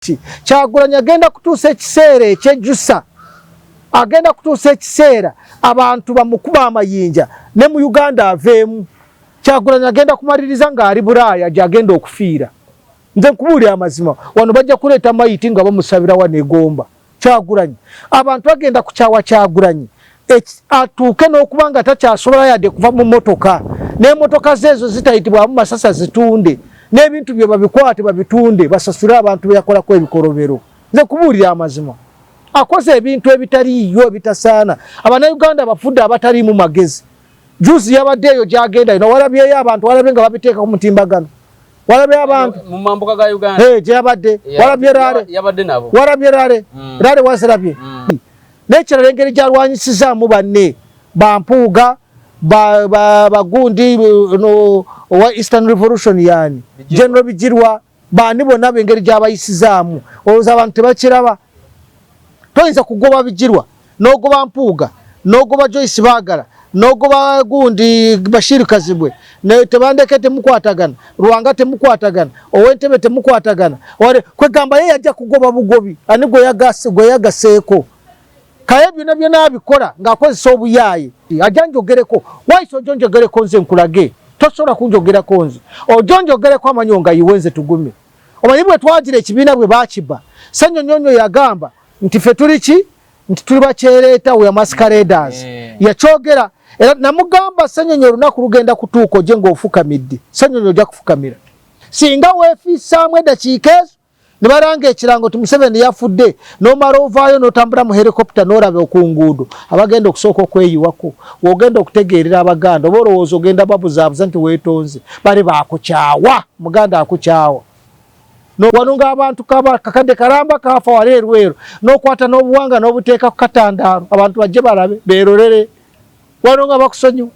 Ki Kyagulanyi agenda kutuusa ekiseera ekyejjusa, agenda kutuusa ekiseera abantu bamukuba amayinja ne mu Uganda aveemu. Kyagulanyi agenda kumaliriza ng'ali Bulaaya gy'agenda okufiira. Nze nkubuulira amazima, wano bajja kuleeta mayiti nga bamusabira wano e Gomba. Kyagulanyi abantu bagenda kukyawa Kyagulanyi atuuke n'okuba nga takyasobola yadde kuva mu motoka, n'emotoka ze ezo zitayitibwamu masasa zitunde, n'ebintu bye babikwate babitunde basasule abantu be yakolako ebikolobero. Nze kubuulira amazima, akoze ebintu ebitaliiyo ebitasaana. Abannayuganda bafudde abataliimu magezi. Juzi yabadde eyo gyagenda ino, walabyeyo abantu, walabye nga babiteeka ku mutimbagano, walabye abantu mu mambuka ga Uganda hey, gyeyabadde walabye rale, yabadde nabo, walabye rale rale wazirabye N'ekirala engeri gy'alwanyisizaamu banne bampuuga bagundi no, owa Eastern Revolution yani General Bigirwa, baani bonna engeri gy'abayisizaamu, olowooza abantu tebakiraba? Toyinza kugoba Bigirwa n'ogoba Mpuuga n'ogoba Joyce Baagala n'ogoba gundi Bashir Kazibwe, Tebandeke temukwatagana, Rwanga temukwatagana, ow'Entebe temukwatagana, kwegamba ye yajja kugoba bugobi ani gwe yagaseeko. Kaye byonna byonna abikola ng'akozesa obuyaaye. Ajja njogereko waisa, ojja njogereko nze nkulage, tosobola kunjogerako nze, ojja njogereko amanyo nga yiwe nze tugume. Omanyi bwe twagira ekibiina bwe bakiba, Ssenyonyonyo yagamba nti ffe tuli ki, nti tuli bakyereeta, we are masqueraders. Yakyogera era namugamba Ssenyonyi olunaku lugenda kutuuka ojje ng'ofukamidde. Ssenyonyi ojja kufukamira singa weefiisaamu eddakiika ezo ne balanga ekirango nti Museveni yafudde, n'omala ovaayo n'otambula mu helicopter n'olaba ku nguudo abagenda okusooka okweyiwako, w'ogenda okutegeerera Abaganda. Oba olowooza ogenda babuzaabuza nti weetonze, bali baakukyawa, Muganda akukyawa. Wano ng'abantu kakadde kalamba kaafa wali erweru, n'okwata n'obuwanga n'obuteeka ku katandaalo abantu bajje balabe beerolere. Wano nga bakusonyiwa,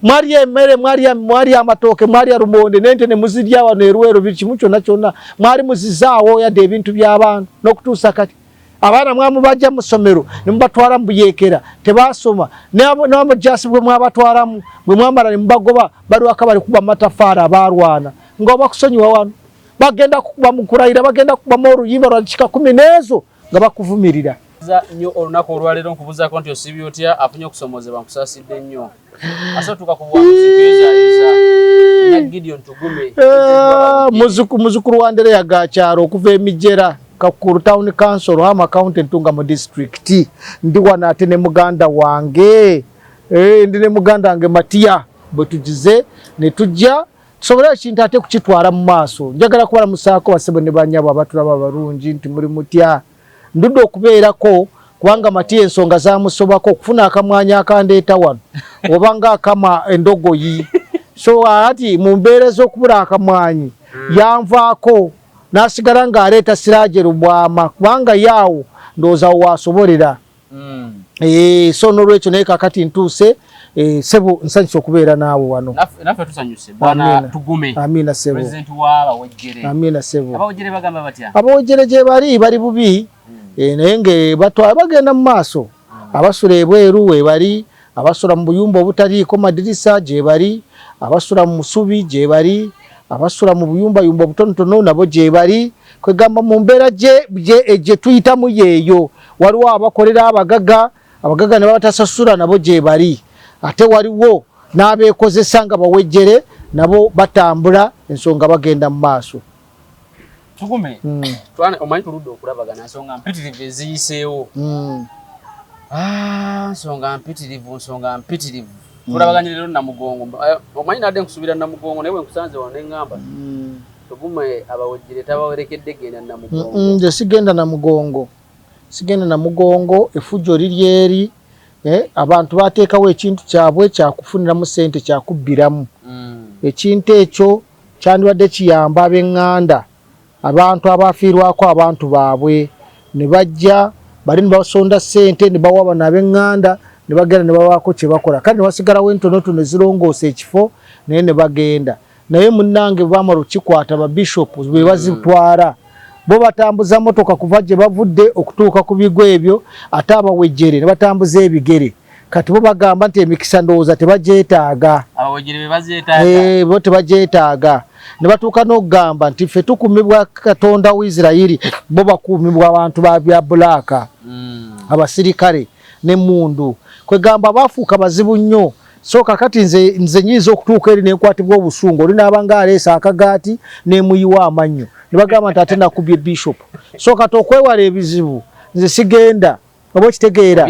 mwalya emmere, mwalya amatooke, mwalya lumonde n'ente ne muzirya wano erweru, buli kimu kyonna kyonna mwali muzizaawo, yadde ebintu by'abantu n'okutuusa kati. Abaana mwamubajja mu ssomero ne mubatwala mu buyeekera, tebasoma. N'amujasi bwe mwabatwalamu, bwe mwamala ne mubagoba, bali waka bali kuba matafaali abalwana nga obakusonyiwa. Wano bagenda kukuba mu kulayira, bagenda kukubamu oluyimba lwa kika 10 n'ezo nga bakuvumirira. Nnyo olunaku olwaleero nkubuzaako nti osiibye otya? Afunye okusomozebwa, nkusaasidde nnyo. Ase otuuka ku buwanguzi, na Gideon Tugume. Muzukulu wa Ndereya Gakyalo okuva Emijera, Kakuru Town Council, Hama County, Ntungamo District. Ndi wano ate ne muganda wange, ndi ne muganda wange Matiya, bwe tugize ne tujja tusobole ekintu ate kukitwala mu maaso. Njagala kubalamusaako basebo ne banyabo abatulaba abalungi nti muli mutya? Ndudde okubeerako kubanga Matiya ensonga zamusobako okufuna akamwanya akandeeta wano oba nga akama endogoyi, so ati mu mbeera z'okubula akamwanyi yanvaako n'asigala ng'aleeta Siraje Lubwama, kubanga yaawo ndowooza waasobolera. So n'olwekyo naye kakati ntuuse, sebo, nsanyusa okubeera naawe wano. Naffe tusanyuse, bwana Tugume. Amiina sebo. President w'abawejjere. Amiina sebo. Abawejjere bagamba batya? Abawejjere gye bali, bali bubi, naye nga batwala bagenda mu maaso. Abasula ebweru we bali, abasula mu buyumba obutaliiko madirisa gye bali, abasula mu musubi gye bali, abasula mu buyumbayumba obutonotono nabo gye bali. Kwegamba mu mbeera gye tuyitamu yeeyo. Waliwo abakolera abagaga, abagaga ne babatasasula, nabo gye bali. Ate waliwo n'abeekozesa nga bawejjere, nabo batambula ensonga bagenda mu maaso. Tugume, omanyi tuludde okulabagana, nsonga mpitirivu eziyiseewo. Nsonga mpitirivu, nsonga mpitirivu. Tulabaganye leero Namugongo. Omanyi nadde nkusuubira Namugongo, naye bwe nkusanze wano ne ŋŋamba Tugume abawejjere tabawerekedde genda Namugongo. Nze sigenda Namugongo, sigenda Namugongo. Effujjo liri eri, abantu bateekawo ekintu kyabwe kyakufuniramu ssente, kyakubbiramu. Ekintu ekyo kyandibadde kiyamba ab'eŋŋanda, abantu abafiirwako abantu baabwe, ne bajja bali ne basonda ssente ne bawa bano ab'eŋŋanda ne bagenda ne babaako kye bakola, kale ne wasigalawo entonotono ezirongoosa ekifo, naye ne bagenda. Naye munnange bamala okukikwata, ba bishop bwe bazitwala, bo batambuza motoka kuva gye bavudde okutuuka ku bigo ebyo, ate abawejjere ne batambuza ebigere. Kati bo bagamba nti emikisa ndowooza tebagyetaaga. Abawejjere be bagyetaaga. Bo tebagyetaaga. Ne batuuka n'okugamba nti ffe tukuumibwa Katonda wa Isirayiri, bo bakuumibwa abantu ba bya bulaaka, abasirikale n'emmundu. Kwegamba baafuuka bazibu nnyo. So kakati nze nyinza okutuuka eri nenkwatibwa obusungu, oli naaba nga aleese akagaati nemuyiwa amannyo ne bagamba nti ate nakubye bishop. So kati okwewala ebizibu nze sigenda, oba okitegeera,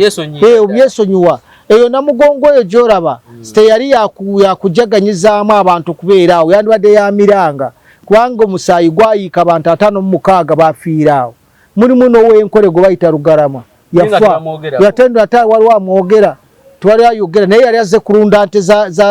obyesonyiwa. Eyo Namugongo eyo gy'olaba teyali yakujaganyizaamu abantu kubeera awo, yandibadde yamiranga, kubanga omusaayi gwayiika abantu 56 bafiira awo. Mulimu n'owenkole gwe bayita Rugarama yafa, yatendwa ate waliwo amwogera, tewali ayogera, naye yali azze kulunda nte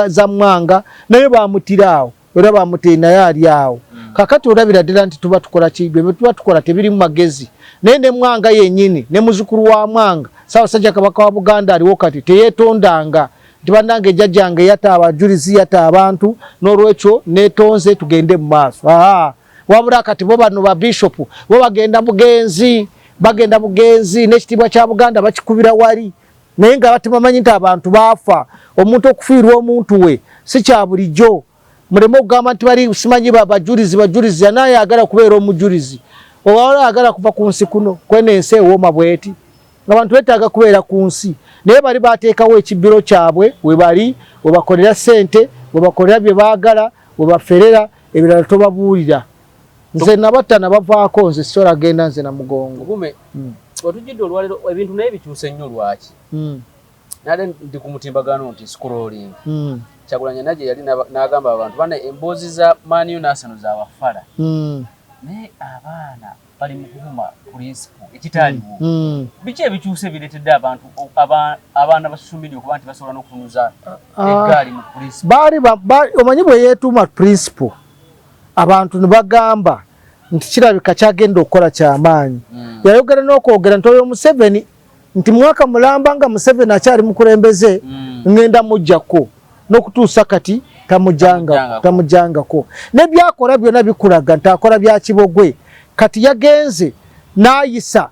za Mwanga, naye bamutira awo, era bamuteye naye ali awo. Kakati olabira ddala nti tuba tukola ki, bye tuba tukola tebirimu magezi. Naye ne Mwanga yennyini ne muzukulu wa Mwanga Ssaabasajja Kabaka wa Buganda aliwo kati teyeetondanga nti bannange jjajjange yatta abajulizi, yatta abantu, n'olwekyo neetonze tugende mu maaso. Wabula kati bo bano ba bishop bo bagenda bugenzi, bagenda bugenzi n'ekitiibwa kya Buganda bakikubira wali, naye nga batebamanyi nti abantu baafa. Omuntu okufiirwa omuntu we si kya bulijjo. Muleme okugamba nti bali simanyi bajulizi bajulizi, anaye ayagala kubeera omujulizi oba ayagala kuva ku nsi kuno kweno ensi ewooma bweti, abantu beetaaga kubeera ku nsi. Naye bali bateekawo ekibiro kyabwe we bali, we bakolera ssente, we bakolera bye baagala, we baferera, ebirala tobabuulira. Nze nabatta nabavaako, nze sola genda nze Namugongo. Tugume otujjidde olwaleero ebintu naye bikyuse nnyo. Lwaki? Nale ndi ku mutimbagano nti scrolling, Kyagulanyi naye yali n'agamba abantu bana emboozi za Man U n'Arsenal za bafala, naye abaana bali mu kuvuma principal ekitaaliwo. Biki ebikyuse bireetedde abantu abaana ba social media okuba nti basobola n'okutunuza eggaali mu principal? Baali omanyi bwe yeetuuma principal, abantu ne bagamba nti kirabika kyagenda okukola kyamaanyi. Yayogera n'okwogera nti oyo Museveni, nti mwaka mulamba nga Museveni akyali mukulembeze, ŋŋenda mujjako, n'okutuusa kati tamujjangako. Nebyakola byonna bikulaga nti akola bya kibogwe. Kati yagenze n'ayisa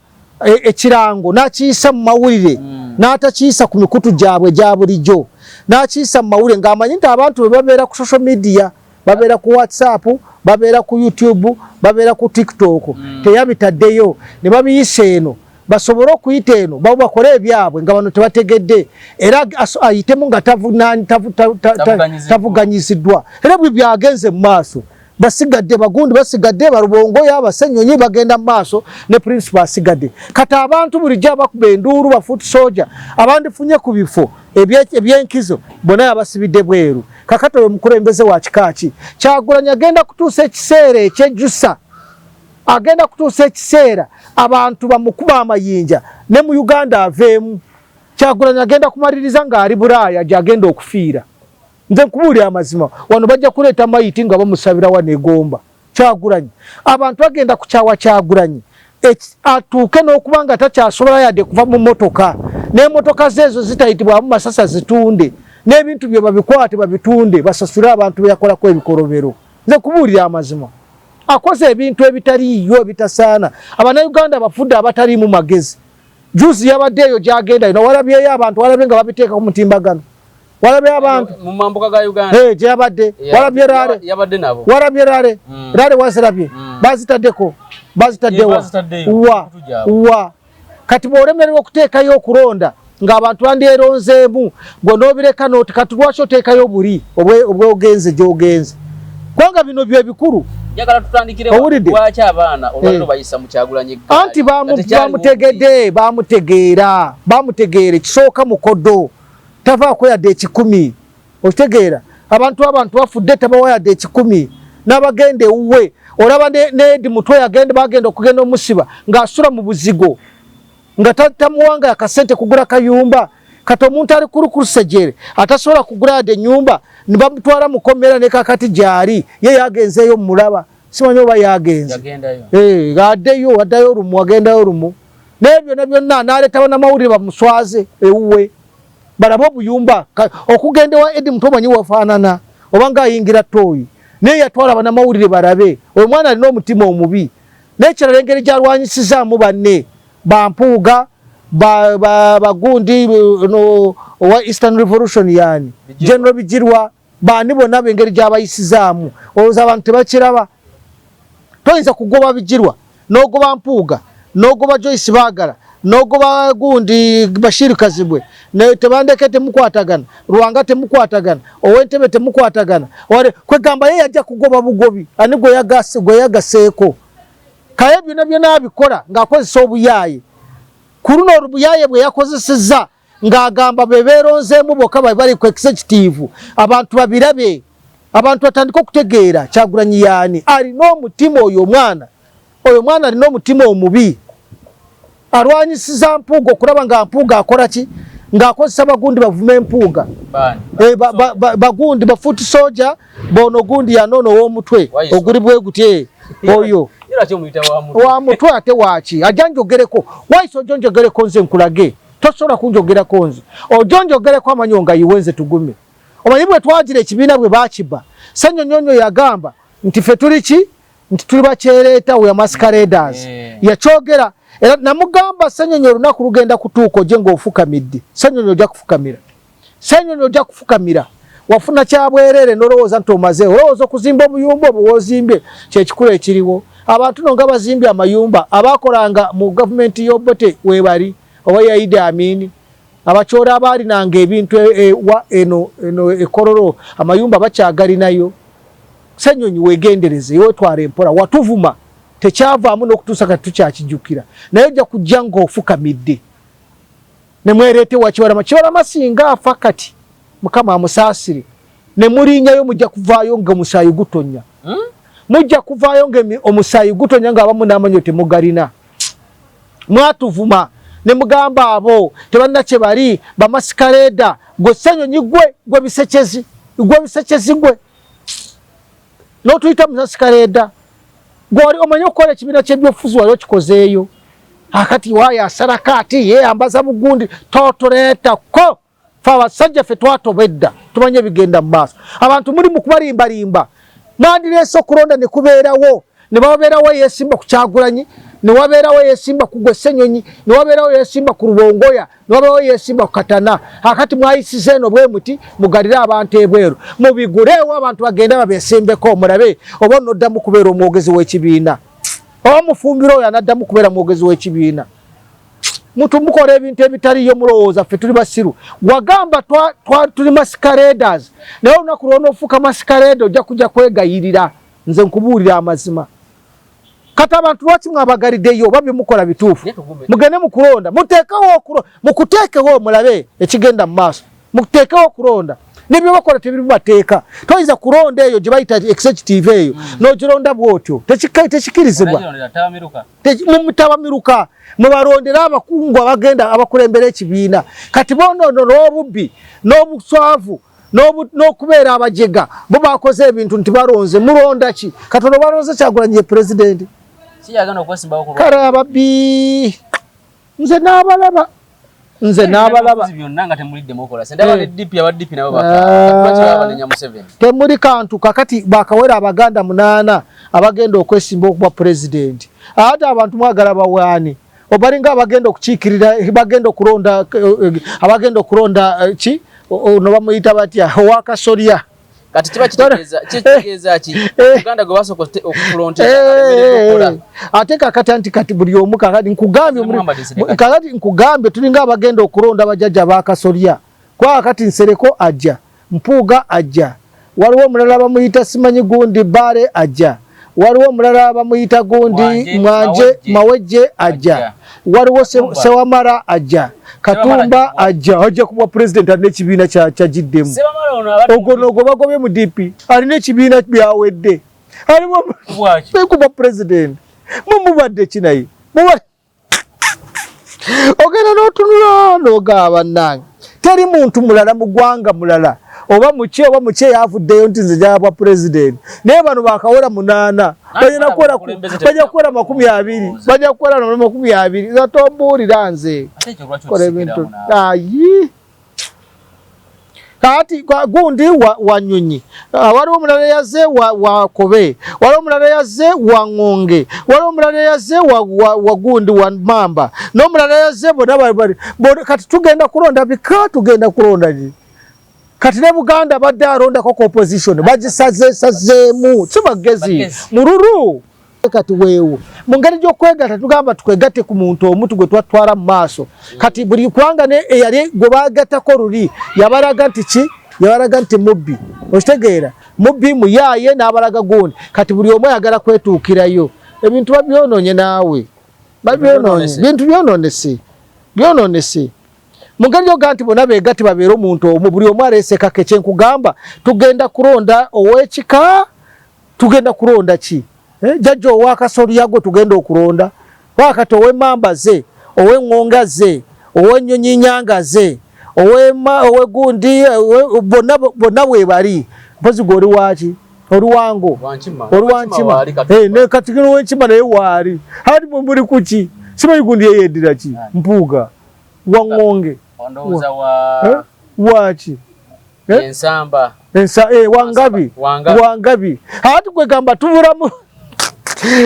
ekirango n'akiyisa mu mawulire, n'atakiyisa ku mikutu gyabwe gya bulijjo, n'akiyisa mu mawulire ng'amanyi nti abantu bwe babeera ku social media, babeera ku WhatsApp, babeera ku YouTube, babeera ku TikTok. Teyabitaddeyo ne babiyisa eno basobole okuyita eno babo bakole ebyabwe nga bano tebategedde, era ayitemu nga tavuganyiziddwa. Era bwe byagenze mu maaso, basigadde bagundi, basigadde balubongoya, abasenyonyi bagenda mu maaso ne principal asigadde. Kati abantu bulijjo abakuba enduulu, ba foot soldier abandifunye ku bifo ebyenkizo bonna abasibidde bweru. Kakati oyo mukulembeze wa kika ki? Kyagulanyi agenda kutuusa ekiseera ekyejjusa, agenda kutuusa ekiseera abantu bamukuba amayinja ne mu Uganda aveemu. Kyagulanyi agenda kumaliriza ng'ali Bulaaya gy'agenda okufiira. Nze nkubuulira amazima, wano bajja kuleeta mayiti nga bamusabira wano egomba. Kyagulanyi abantu bagenda kukyawa Kyagulanyi atuuke n'okuba nga takyasobola yadde kuva mu motoka, n'emotoka ze ezo zitayitibwamu masasa zitunde, n'ebintu bye babikwate babitunde basasule abantu be yakolako ebikolobero. Nze kubuulira amazima, akoze ebintu ebitaliiyo ebitasaana. Abannayuganda bafudde abataliimu magezi. Juzi yabadde eyo gyagenda ino, walabyeyo abantu, walabye nga babiteeka ku mutimbagano, walabye abantu mu mambuka ga Uganda. Hey, gye yabadde walabye rally? Yabadde nabo. Walabye rally? Rally wazirabye? Bazitaddeko, bazitaddewa wa wa? Kati bw'olemererwa okuteekayo okulonda ng'abantu bandyeronzeemu, gwe n'obireka noti kati lwaki oteekayo buli obwogenze gy'ogenze, kubanga bino bye bikulu. Njagala tutandikire lwaki abaana olwaliro bayisa mu Kyagulanyi. Anti bamutegedde, bamutegeera, bamutegeera. Ekisooka mukodo, tavaako yadde 100. Okitegeera, abantu bafudde, tabawa yadde 100. N'abagenda ewuwe olaba ne Eddie Mutwe yagenda, bagenda okugenda omusiba ng'asula mu buzigo, nga tamuwanga akasente kugula kayumba. Kati omuntu ali kulukusejere atasobola kugula yadde ennyumba ne bamutwala mukomera, ne kakati gyali ye yagenzeeyo mulaba, simanyi oba yagenze addeyo, addayo lumu, agendayo lumu. Naye byonna byonna n'aleeta bannamawulire bamuswaze ewuwe balabe obuyumba. Okugenda ewa Eddie Mutwe omanyi wafaanana oba ng'ayingira ttooyi, naye yatwala bannamawulire balabe. Oyo mwana alina omutima omubi. N'ekirala, engeri gy'alwanyisizaamu banne bampuuga, bagundi, owa Eastern Revolution, yani General Bigirwa. Baani bonna bengeri gy'abayisizaamu, olowooza abantu tebakiraba? Toyinza kugoba Bigirwa, n'ogoba Mpuuga, n'ogoba Joyce Baagala, n'ogoba gundi Bashir Kazibwe, Tebandeke temukwatagana, Lwanga temukwatagana, ow'Entebe temukwatagana. Kwegamba ye yajja kugoba bugobi, ani gwe yagaseeko? Kaye byonna byonna abikola ng'akozesa obuyaaye. Ku luno olubuyaaye bwe yakozesezza ng'agamba be beeronzeemu bokka babe bali ku executive, abantu babirabe, abantu batandike okutegeera Kyagulanyi yaani. Alina omutima oyo omwana, oyo omwana alina omutima omubi. Alwanyisiza Mpuuga okulaba nga Mpuuga akola ki, ng'akozesa bagundi bavume Mpuuga, bagundi bafuuti soja bono gundi yanono ow'omutwe oguli bwe guti oyo wa mutwe ate waaki ajja njogereko Waiswa, ojja njogereko nze nkulage, tosobola kunjogerako nze, ojja njogereko amanyo nga yiwe nze tugume. Omanyi bwe twagira ekibiina bwe bakiba, Ssenyonyonyo yagamba nti ffe tuli ki, nti tuli bakyereeta, we are masqueraders. Yakyogera era namugamba Ssenyonyi olunaku lugenda kutuuka ojje ng'ofukamidde. Ssenyonyi ojja kufukamira, Ssenyonyi ojja kufukamira. Wafuna kyabwerere nolowooza nti omaze, olowooza okuzimba obuyumba obwo wozimbye kyekikulu ekiriwo. Abantu no nga bazimbye amayumba, abakolanga mu gavumenti y'Obote webali oba ya Idi Amin, abakyora abaalinanga ebintu wa eno eno ekololo amayumba bakyagalinayo. Ssenyonyi wegendereze, wetwala empola, watuvuma tekyavaamu n'okutuusa kati tukyakijjukira, naye ojja kujja ng'ofukamidde ne mwereete wa Kibalama. Kibalama singa afa kati Mukama amusaasire, ne mulinyayo mujja kuvaayo nga omusaayi gutonya. Mujja kuvaayo nga omusaayi gutonya ng'abamu n'amanyo temugalina. Mwatuvuma ne mugamba abo tebalina kye bali, bamasikareeda. Gwe Ssenyonyi gwe, gwe bisekyezi, gwe bisekyezi gwe n'otuyita mumasikareeda. Gwe wali omanyi okukola ekibiina ky'ebyobufuzi, wali okikozeeyo? Akati waayo asalako ati yeeyambaza bugundi totuleetako. Fe abasajja ffe twatoba edda, tumanye ebigenda mu maaso. Abantu muli mu kubalimbalimba. Mwandireese okulonda ne kubeerawo, ne babeerawo eyeesimba ku Kyagulanyi, ne wabeerawo eyeesimba ku gwe Ssenyonyi, ne wabeerawo eyeesimba ku Rubongoya, ne wabeerawo eyeesimba ku Katana. Akati mwayisiza eno bwe muti, mugalire abantu ebweru, mubiguleewo abantu bagende babeesimbeko, mulabe oba onoddamu kubeera omwogezi w'ekibiina, oba mufumbiro oyo anaddamu kubeera mwogezi w'ekibiina. Mutu mukola ebintu ebitaliyo, mulowooza ffe tuli basiru. Wagamba tuli masqueraders, naye olunaku lw'onoofuuka masquerade ojja kujja kwegayirira. Nze nkubuulira amazima. Kati abantu lwaki mwabagaliddeyo? Oba byemukola bituufu, mugende mu kulonda, muteekewo, mukuteekewo mulabe ekigenda mu maaso, muteekewo okulonda. Nebyo bakola tebiri mu mateeka. Toyinza kulonda eyo gye bayita executive eyo n'ogironda bw'otyo, tekikirizibwa. Mutabamiruka mubalondera abakungu abagenda abakulembera ekibiina. Kati bonono n'obubbi n'obuswavu n'okubeera abajega, bo bakoze ebintu nti balonze. Mulonda ki? Katono balonze Kyagulanyi ye pulezidenti. Kale ababbi nze n'abalaba, nze n'abalaba temuli kantu. Kakati bakawera Abaganda 8 abagenda okwesimba okuba pulezidenti, ate abantu mwagala bawaani obalinga abagenda okukiikirira, bagenda okulonda, abagenda okulonda ki ono bamuyita batya owakasolya. Kati kiba kitegeeza ki Uganda gwe basooka okufulontera? Ate kakati anti kati buli omu kakati nkugambye, kakati nkugambye tulinga abagenda okulonda bajjajja bakasolya, kwa kakati Nsereko ajja, Mpuuga ajja, waliwo omulala bamuyita simanyi gundi Baale ajja, waliwo omulala bamuyita gundi Mwanje Mawejje ajja, waliwo Sewamala ajja, Katumba ajja, ajja kuba president, alina ekibiina kyagiddemu. Ogwo nogwo bagobye mu DP, alina ekibiina byawedde, aliwo kuba president. Mumubadde ki naye ogenda n'otunula n'ogaba bannange, teri muntu mulala mu ggwanga mulala oba muki oba muki eyavuddeyo nti nze njagala bwa pulezidenti, naye bano bakawera 8 bajja kuwera 20, bajja kuwera 20. Nze tombuulira nze kola ebintu ayi. Kati gundi wa Nyonyi, waliwo omulala yaze wa Kobe, waliwo omulala yaze wa Ŋŋonge, waliwo omulala yaze wa gundi wa Mamba, n'omulala yaze, bonna bali. Kati tugenda kulonda bika, tugenda kulonda ki? Kati ne Buganda badde alondako ku opposition, bagisazeesazeemu, si bagezi mululu. Kati weewo mu ngeri gy'okwegatta tugamba tukwegatte ku muntu omutu gwe twatwala mu maaso. Kati buli kubanga ne eyali gwe bagattako luli yabalaga nti ki, yabalaga nti mubbi, okitegeera, mubbi muyaaye n'abalaga gundi. Kati buli omu ayagala kwetuukirayo, ebintu babyonoonye naawe, babyonoonye, bintu byonoonese, byonoonese. Mu ngeri yoga nti bonna beegatte babeere omuntu omu, buli omu aleese kake. Kyenkugamba tugenda kulonda ow'ekika, tugenda kulonda ki, jjajja ow'akasolya gwe tugenda okulonda wakati, ow'emmamba ze, ow'eŋŋonga ze, ow'ennyonyinyanga ze, ow'egundi, bonna bonna bwe bali. Mpozi gwe oli waaki? Oli wango, oli wankima, kati ow'enkima naye waali ati mwe muli kuki? Simanyi gundi yeyeddira ki, Mpuuga waŋŋonge waaki? Ensamba. Wangabi, wangabi. Ati kwegamba tubulamu,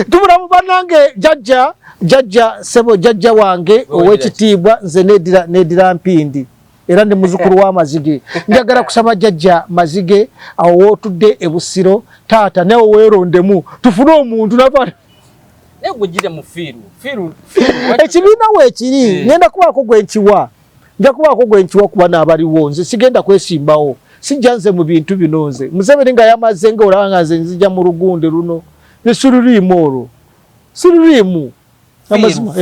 tubulamu bannange. Jjajja, jjajja sebo, jjajja wange ow'ekitiibwa, nze nedira, nedira mpindi era ndi muzukulu wa Mazige. Njagala kusaba jjajja Mazige awo wootudde e Busiro, taata, nawe weerondemu tufune omuntu nava. Ekibiina weekiri, ngenda kubaako gwe nkiwa, nja kubaako gwe nkiwa kuba naabaliwo. Nze sigenda kwesimbawo, sijja nze mu bintu bino. Nze Museveni nga yamaze nga olaba nga nze nzija mu lugundi luno, nze siruriimu olwo, siruriimu amazima,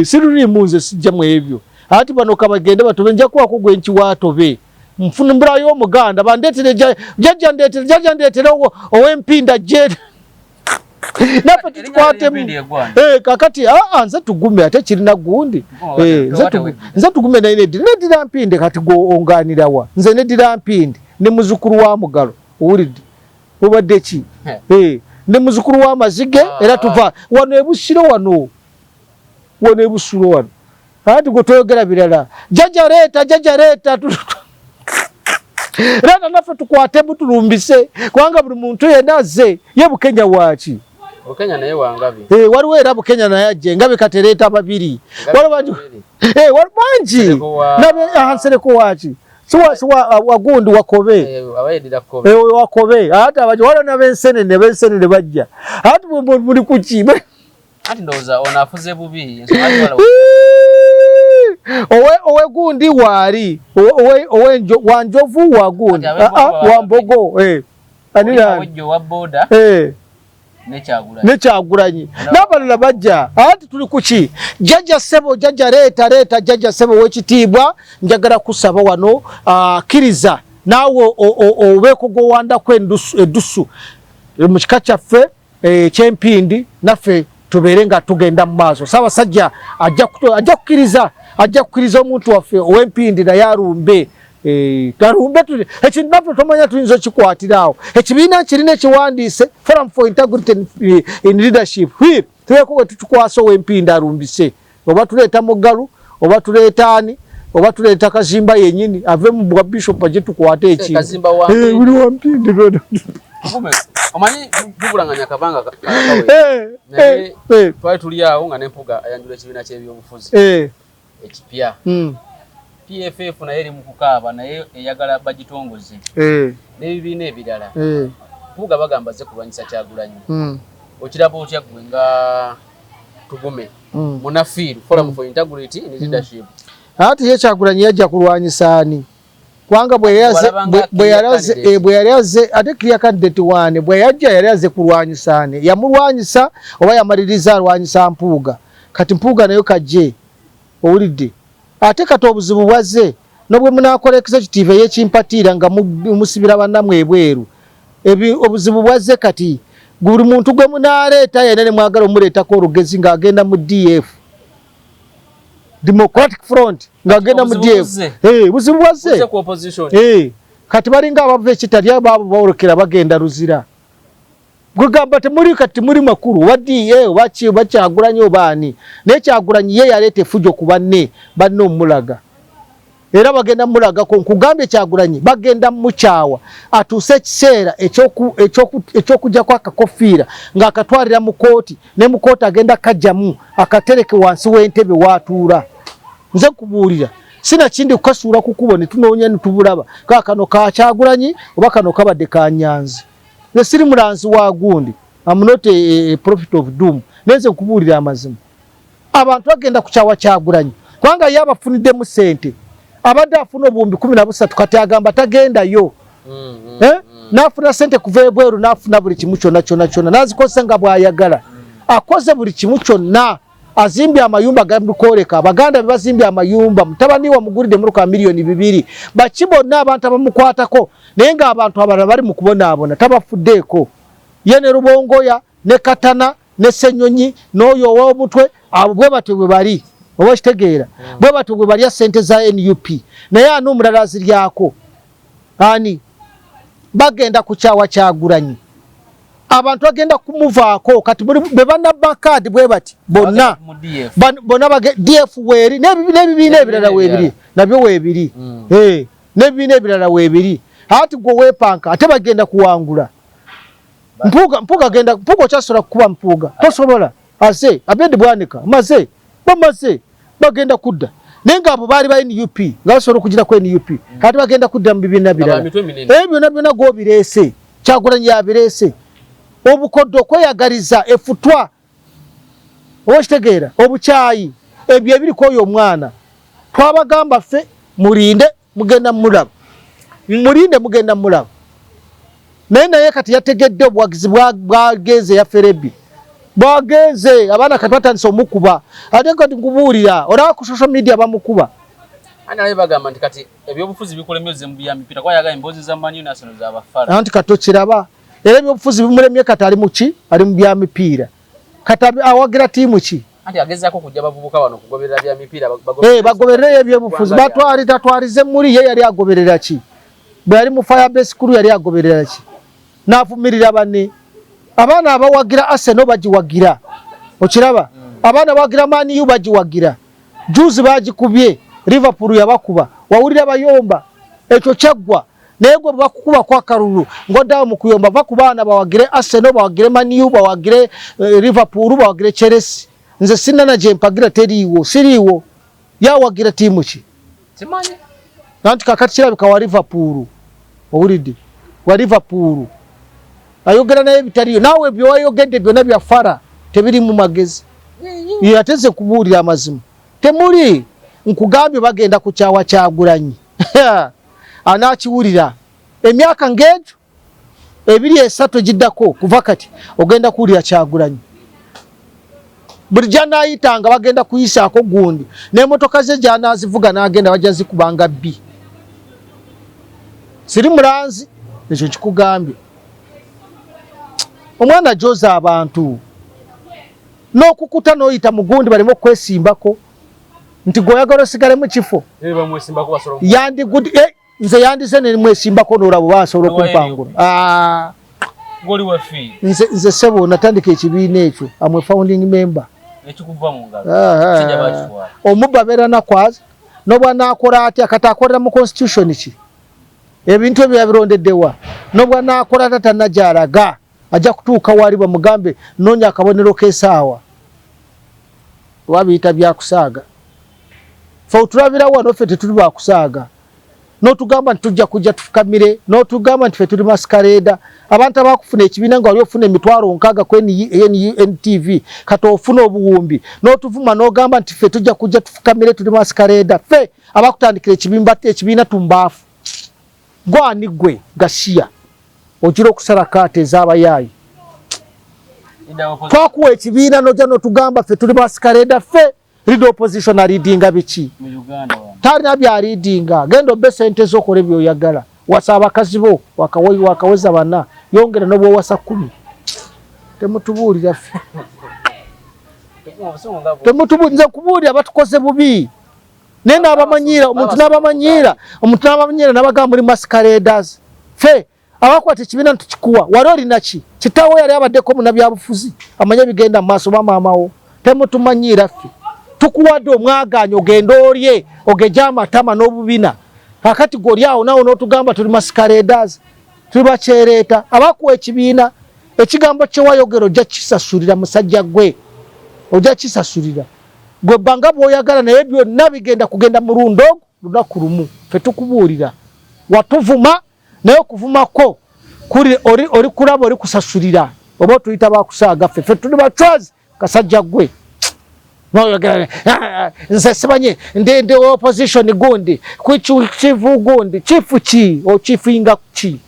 siruriimu nze, sijja mu ebyo. Ati bano kabagende batobe, nja kubaako gwe nkiwa atobe. Nfuna mbulayo omuganda, bandeetere jjajja, ndeetere jjajja, ndeetere ow'empinda jje naffe tukikwatemu. Kakati aa, nze tugume ate kirina gundi, nze tugume naye neddira mpindi. Kati gwe onganirawa? Nze neddira mpindi ne muzukulu wa Mugalo, owulidde obadde ki? Ne muzukulu wa Mazige era tuva wano ebusiro, wano wano ebusiro wano. Ati gwe toyogera birala. Jjajja leeta, jjajja leeta, leeta naffe tukwatemu tulumbise, kubanga buli muntu yenna azze ye. Bukenya waaki? Bukenya naye wangabi. Waliwo era Bukenya naye ajje ngabi. Kati ereeta babiri, waliwo bangi, bangi. Nsereko waaki? Siwa wagundi, wakobe, wakobe. Ate abaji waliwo nabensenene, bensenene bajja. Ati muli kuki? Ati ndowooza ono afuze bubi. Owe gundi waali owe wanjovu, wagundi wambogo, wa boda nekyagulanyi n'abalala bajja. Ati tuli kuki? Jjajja ssebo, jjajja leeta, leeta jjajja ssebo w'ekitiibwa. Njagala kusaba wano, kkiriza naawe obeeko gwowandako eddusu mu kika kyaffe ekyempindi, naffe tubeere nga tugenda mu maaso. Ssaabasajja ajja kukkiriza, ajja kukkiriza omuntu waffe ow'empindi naye alumbe, alumbe ekintu naffe tomanya tuyinza okikwatira awo. Ekibiina kirina ekiwandiise, Forum for Integrity in Leadership, FIR. Tubeeko bwe tukikwasa ow'empindi alumbise, oba tuleeta Mugalu, oba tuleeta ani, oba tuleeta Kazimba yennyini ave mu bwa bishop ajje tukwate ekintu. Buli wampindi. Omanyi tubulanganya akabanga naye twali tuli awo nga nempuga ayanjula ekibiina ky'ebyobufuzi ekipya PFF, naye eri mu kukaaba, naye eyagala bagitongoze n'ebibiina ebirala. Mpuuga bagamba ze kulwanyisa Kyagulanyi. Okiraba otya gwe nga Tugume munafiiru, Forum for Integrity in Leadership? Ati ye Kyagulanyi yajja kulwanyisa ani? Kubanga bwe yali azze ate clear candidate wane, bwe yajja yali azze kulwanyisa ani? Yamulwanyisa oba yamaliriza alwanyisa Mpuuga. Kati Mpuuga nayo kajje, owulidde? Ate kati obuzibu bwazze nobwe munakola executive ey'ekimpatiira nga musibira bannamwe ebweru, obuzibu bwazze kati buli muntu gwe munaaleeta yenna ne mwagala omuleetako olugezi ng'agenda mu DF, Democratic Front, ng'agenda mu DF, buzibu bwazze. Kati balinga abava ekitalya baabo bawolekera bagenda Luzira. Gwegamba temuli, kati temuli makulu oba DA oba ki oba Kyagulanyi oba ani, naye Kyagulanyi ye yaleeta effujjo ku banne, banne omulaga era bagenda mulagako. Nkugambye Kyagulanyi bagenda mukyawa atuuse ekiseera ekyokujjako akakofiira ng'akatwalira mu kooti, ne mu kooti agenda kajjamu akatereke wansi w'entebe waatuula. Nze nkubuulira. Sinakindi kukasuula ku kkubo ne tunoonya ne tubulaba ka kano ka Kyagulanyi oba kano kabadde ka Nyanzi. Nze siri mulanzi wa gundi, am not a prophet of doom, naye nze nkubuulira amazima. Abantu bagenda kukyawa Kyagulanyi kubanga ye abafuniddemu ssente, abadde afuna 13,000, kati agamba tagendayo. Eh? N'afuna ssente kuva ebweru, n'afuna buli kimu kyonna kyonna kyonna, n'azikozesa nga bw'ayagala. Akoze buli kimu kyonna, azimbye amayumba gamukwoleka, abaganda be bazimbye amayumba, mutabani we amugulidde emmotoka 2 miliyoni, baki bonna abantu abamukwatako, naye ng'abantu abalala bali mu kubonaabona, tabafuddeeko. Ye ne Rubongoya ne Katana ne Ssenyonyi n'oyo ow'omutwe, abo bwe batyo bwe bali, oba okitegeera, bwe batyo bwe balya ssente za NUP. Naye ani omulala aziryako? Ani? Bagenda kukyawa Kyagulanyi, abantu bagenda kumuvaako. Kati bwe banabba kaadi bwe bati bonna bonna DF weeri, n'ebibiina ebirala weebiri, nabyo weebiri, n'ebibiina ebirala weebiri. Ati gwe weepanka, ate bagenda kuwangula. Mpuuga, Mpuuga genda, Mpuuga okyasobola kukuba Mpuuga? Tosobola. Aze Abedi Bwanika maze bamaze bagenda kudda, naye ngaabo baali ba NUP nga basobola okugirako NUP, kati bagenda kudda mu bibiina birala. Ebyo byonna byonna gwobireese, Kyagulanyi yabireese. Obukoddo, okweyagaliza, efutwa, oba okitegeera, obukyayi, ebyo ebiriko oyo omwana. Twabagamba ffe mulinde, mugenda mulaba, mulinde, mugenda mulaba. Naye kati yategedde obuwagizi bwagenze, yaferebbi bwagenze. Abaana kati batandise omukuba, ate kati nkubuulira, olaba ku social media bamukuba. Ani bagamba nti kati ebyobufuzi bikulemye mu bya mipiira, kuba yagamba emboozi za Man U Arsenal z'abafala. Anti kati okiraba, era ebyobufuzi bimulemye, kati ali muki? Ali mu bya mipiira. Kati awagira ttiimu ki? Anti agezaako kujja bavubuka wano kugoberera bya mipiira. Bagoberereyo ebyobufuzi, batwali tatwalize muli. Ye yali agoberera ki bwe yali mu Firebase Crew? Yali agoberera ki n'avumirira banne? Abaana abawagira Arsenal bagiwagira, okiraba? Abaana bawagira Man U bagiwagira. Juzi bagikubye, Liverpool yabakuba, wawulira bayomba? Ekyo kyaggwa. Naye gwe bakukubako akalulu ng'oddawo mu kuyomba. Va ku baana bawagire Arsenal, bawagire Man U, bawagire Liverpool, bawagire Chelsea. Nze sinana gye mpagira, teriiwo, siriiwo. Yawagira ttiimu ki? Simanyi. Anti kakati kirabika wa Liverpool, owulidde? Wa Liverpool ayogera naye bitaliyo. Naawe byewayogedde byonna bya fara, tebiri mu magezi. Ate nze kubuulira amazima, temuli. Nkugambye bagenda kukyawa Kyagulanyi, anaakiwulira emyaka ng'egyo 2, 3 egiddako kuva kati, ogenda kuwulira Kyagulanyi buli gyanaayitanga bagenda kuyisaako gundi, n'emotoka ze gy'anaazivuga n'agenda bajja zikubanga bbi. Siri mulanzi, ekyo kikugambye. Omwana gyoza abantu n'okukuta n'oyita mugundi baleme okwesimbako nti gweoyagala osigale mu kifo. Yandigudi nze yandize nemwesimbako n'olabo basobola okumpangula. Ah. Nze sebo natandika ekibiina ekyo, am a founding member. Ah, ah. Omubba abeera nakwaza nobwanakola atya? Kati akolera mu constitution ki? Ebintu ebyo yabirondeddewa? Nobwanakola ata tanajalaga, ajja kutuuka wali bamugambe noonya akabonero k'esaawa, oba biyita byakusaaga. Fe otulabira wano, ffe tetuli bakusaaga n'otugamba nti tujja kujja tufukamire, n'otugamba nti ffe tuli masquerader. Abantu abakufuna ekibiina nga wali ofuna 60,000 ku NTV, kati ofuna obuwumbi, n'otuvuma n'ogamba nti ffe tujja kujja tufukamire, tuli masquerader. Ffe abakutandikira ekibiina tumbaafu, gwani gwe gasiya ogira okusala kaata ez'abayaayi. Twakuwa ekibiina nojja n'otugamba ffe tuli masquerader. Ffe lead opposition aleadinga biki? Talina byaleadinga. Genda obbe sente zokola ebyoyagala, wasa abakazi bo wakaweza bana, yongera nobwowasa 10. Temutubuulira ffe, temutubuulira. Kubuulira batukoze bubi, naye nabamanyiira omuntu, nabamanyiira omuntu, nabamanyiira nabagamba muli masqueraders. Ffe abakwata ekibiina ntukikuwa, wali olinaki? Kitaawo yali abaddeko munabyabufuzi, amanye ebigenda mu maaso, bamaamawo. Temutumanyiira ffe. Tukuwadde omwagaanya, ogende olye ogeje amatama n'obubina. Kakati gwe oli awo naawe n'otugamba tuli masqueraders, tuli bakyereeta. Abakuwa ekibiina, ekigambo kyewayogera ojja kisasulira. Musajja gwe, ojja kisasulira gwe bbanga bw'oyagala, naye byonna bigenda kugenda mulundi ogwo. Lunaku lumu ffe tukubuulira, watuvuma naye okuvuma kwo kuli oli, oli kulaba oli kusasulira oba otuyita bakusaaga. Ffe tuli bacwazi. Kasajja gwe noyogera, "Ah, nze sibanye ndi opposition gundi chief gundi." Chief ki? Ochifinga ki?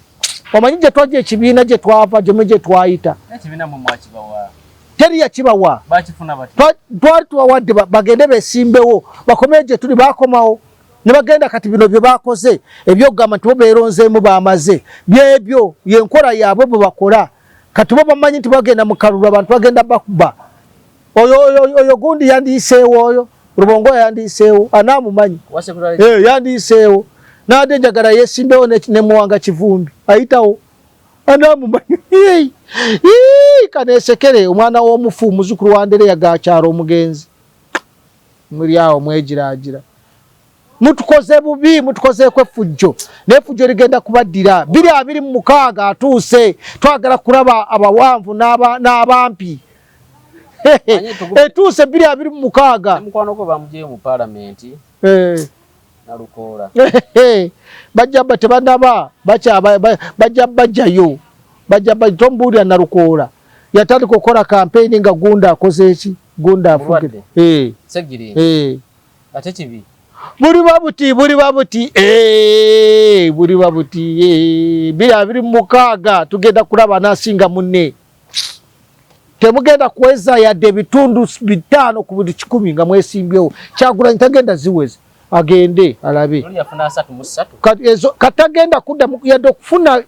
Omanyi gye twajja, ekibiina gye twava, gyemu gye twayita? Ekibiina mwe mwakibawa? Teri yakibawa. Bakifuna bati? Twali tubawadde bagende besimbewo, bakomeyo gye tuli. Bakomawo ne bagenda. Kati bino bye bakoze ebyokugamba nti bo beeronzeemu, bamaze, byebyo yenkola yaabwe bwe bakola. Kati bo bamanyi nti bagenda mu kalulu, abantu bagenda bakuba. Oyo gundi yandiyiseewo, oyo Rubongoya yandiyiseewo, anaamumanyi. Wa secretary. Eh, yandiyiseewo naade njagala yesimbewo ne Muwanga Kivumbi ayitawo, anaamumanyi. Kaneesekere omwana w'omufu, muzukulu wa Andereya Gakyalo omugenzi. Muli awo mwegiraagira, mutukoze bubi, mutukozeeko effujjo, naye effujjo ligenda kubaddira. 2026 atuuse, twagala kulaba abawanvu n'abampi. Etuuse 2026. Mukwano gwo bamuggyeyo mu paalamenti. Eh. Nalukoola. Bajja ba tebanaba bajja bajjayo, bajja tombuulira. Nalukoola yatandika okukola kampeyini nga gunda akoze eki, gunda afuge. Mulwadde. Eh, Segirinya. Eh. Ate kibi. Buliba buti, buliba buti, eh, buliba buti, eh. 2026 tugenda kulaba anasinga munne. Temugenda kuweza yadde ebitundu 5 ku buli 100 nga mwesimbyewo. Kyagulanyi tagenda ziweza, agende alabe. Luli yafuna 33. Kati ezo katagenda kudda yadde okufuna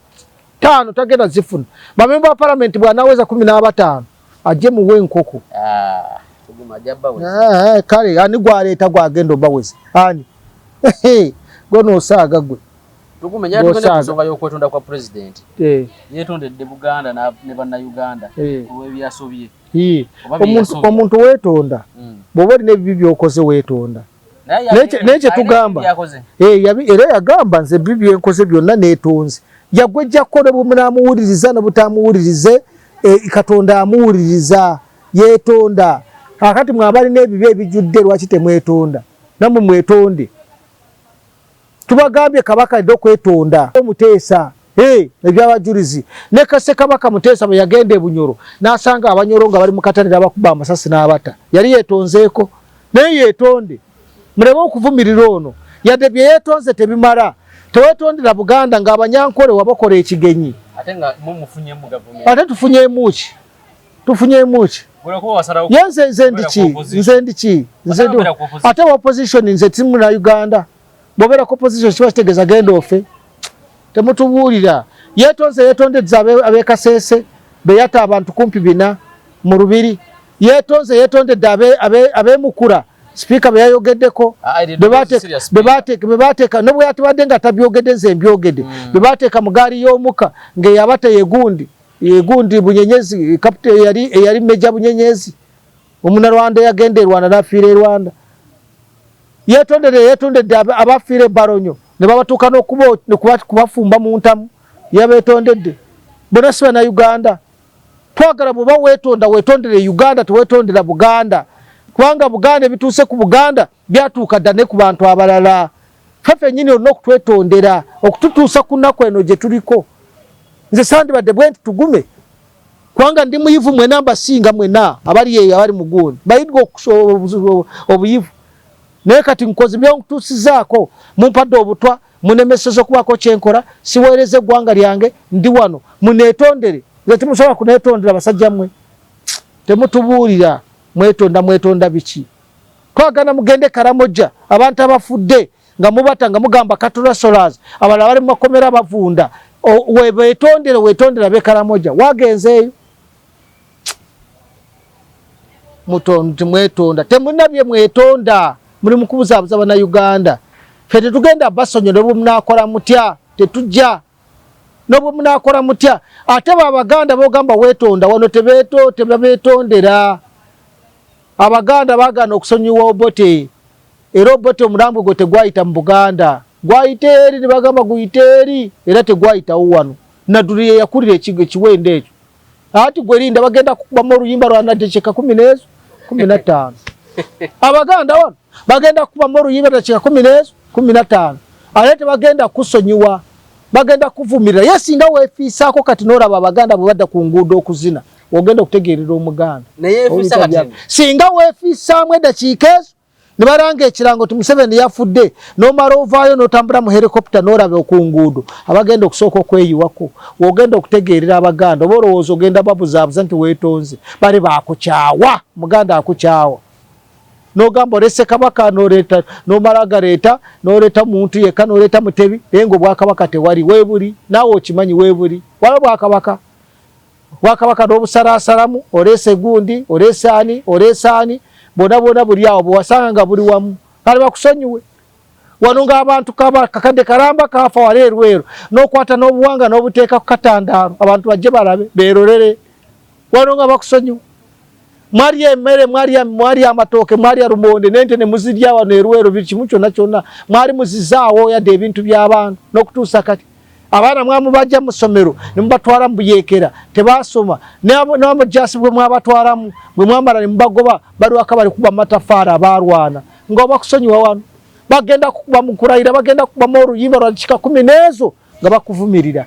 5, tagenda zifuna. Bamemba ba palamenti bw'anaweza 15 ajje muwe enkoko. Ah, tuguma ajja baweza. Eh, eh, kale ani gwaleeta gwagenda obaweza? Ani gwonoosaaga gwe? Tugume nyaa, tugende ku Gw'osaaga. nsonga y'okwetonda kwa pulezidenti. Eh, Yeetondedde Buganda ne Bannayuganda olw'ebyasobye. Ii. Oba bye Omuntu yasobya. omuntu weetonda bw'oba olina ebibi by'okoze, weetonda. Naye Naye kye alina tugamba. ebibi byakoze. Eh, era yagamba, nze ebibi byenkoze byonna neetonze. Yagwe ejjako ne bwe munaamuwuliriza ne butamuwulirize, eh, Katonda amuwuliriza. Yeetonda. Kakati mwe abalina ebibi ebijjudde, lwaki temwetonda? Nammwe mwetonde. Tubagambye Kabaka alina okwetonda. Omuteesa, hey, ebyabajulizi ne Ssekabaka Muteesa bwe yagenda e Bunyoro n'asanga Abanyoro nga bali mu katale n'abakuba amasasi n'abata, yali yeetonzeeko? Naye yeetonde, muleme okuvumirira ono. Yadde bye yeetonze tebimala. Tewetondera Buganda ng'Abanyankole wabakola ekigenyi. Ate nga mumufunyemu gavumenti. Ate tufunyeemu ki? Tufunyeemu ki? Gwe wasalawo. Ye nze ndi ki? Kubeera ku opposition. Nze ndi ki? Nze ndi Kubeera ku opposition. Ate wa opposition, nze si muna Uganda. Bw'obeera ku opposition kiba kitegeeza genda ofe. Temutubuulira. Yeetonze, yeetondedza ab'e Kasese be yatta abantu kumpi 400 mu Lubiri. Yeetonze, yeetondedde ab'e Mukura, sipiika be yayogeddeko. Ah, eryo be ddoboozi si lya be bateeka ne bwe yatibadde nga tabyogedde, nze mbyogedde. Be bateeka mu gaali y'omuka ng'eyabata yegundi yegundi Bunyenyezi, kapite eyali Meja Bunyenyezi, Omunarwanda eyagenda e Rwanda n'afiira e Rwanda. Yetondere, yetondedde abafiira e Baronyo ne babatuuka n'okubafumba mu ntamu. Yabetondedde bonna? Si Bannayuganda? Twagala bw'oba weetonda, weetondere Uganda, tewetondera Buganda, kubanga Buganda, ebituuse ku Buganda byatuuka dda ne ku bantu abalala. Ffe ffennyini olina okutwetondera okututuusa ku nnaku eno gye tuliko. Nze sandibadde bwe nti, tugume, kubanga ndi muyivu. Mwena mbasinga, mwena abali eyo abali mu gundi bayiga obuyivu, naye kati nkoze byentuusizaako, mumpadde obutwa, munemeseza okubaako kyenkola, siweereza eggwanga lyange, ndi wano muneetondere. Nze temusobola kuneetondera, basajja mmwe. Temutubuulira mwetonda, mwetonda biki? Twagana mugende Karamoja, abantu abafudde nga mubata nga mugamba cattle rustlers, abalala bali mu makomera bavunda. Webetondere, wetondera be Karamoja, wagenzeeyo timwetonda, temulina bye mwetonda, muli mukubuzaabuza Bannayuganda. Ffe tetugenda basonyo, ne bwe munakola mutya tetujja, nobwe munakola mutya. Ate babaganda bogamba wetonda wano, tebeto tebabetondera. Abaganda bagana okusonyiwa Obote, era Obote omulambo gwe tegwayita mu Buganda, gwayita eri, ne bagamba guyite eri, era tegwayitawo wano. Nadduli ye yakulira ekiwendo ekyo. Ati gwe linda, bagenda kukubamu oluyimba lwa naddekeka kumi n'ezo 15. Abaganda wano bagenda kukubamu oluyimba dakika kumi n'ezo. 15, ate tebagenda kusonyiwa, bagenda kuvumirira. Ye singa weefiisaako kati n'olaba Abaganda bwe badda ku nguudo okuzina, ogenda okutegeerera Omuganda. Singa weefiisaamu eddakiika ezo ne balanga ekirango nti Museveni yafudde, n'omala ovaayo n'otambula mu helicopter n'olaba ku nguudo abagenda okusooka okweyiwako, wogenda okutegeerera Abaganda. Oba olowooza ogenda babuzaabuza nti weetonze, bali bakukyawa. Muganda akukyawa n'ogamba olese kabaka, n'oleeta, n'omala galeeta, n'oleeta muntu yekka, n'oleeta Mutebi, naye nga obwakabaka tewali weebuli. Naawe okimanyi weebuli, wala bwakabaka, bwakabaka n'obusalaasalamu. Oleese gundi, oleese ani, oleese ani, bwona bwona buli awo bwewasanga nga buli wamu. Kale bakusonyiwe wano ng'abantu kakadde kalamba kafa wala erweru, n'okwata n'obuwanga n'obuteeka ku katandaalo, abantu bajje balabe beerolere wano nga bakusonyiwe. Mwalya emmere, mwalya amatooke, mwalya lumonde n'ente ne muzirya wano erweru, buli kimu kyonna kyonna mwali muzizaawo, yadde ebintu by'abantu n'okutuusa kati. Abaana mwamubajja mu ssomero ne mubatwala mu buyeekera, tebasoma. N'amujasi bwe mwabatwalamu, bwe mwamala ne mubagoba, bali waka bali kuba matafaali abaalwana. Nga obakusonyiwa wano, bagenda kukuba mu kulayira, bagenda kukubamu oluyimba lwa kika 10 n'ezo nga bakuvumirira.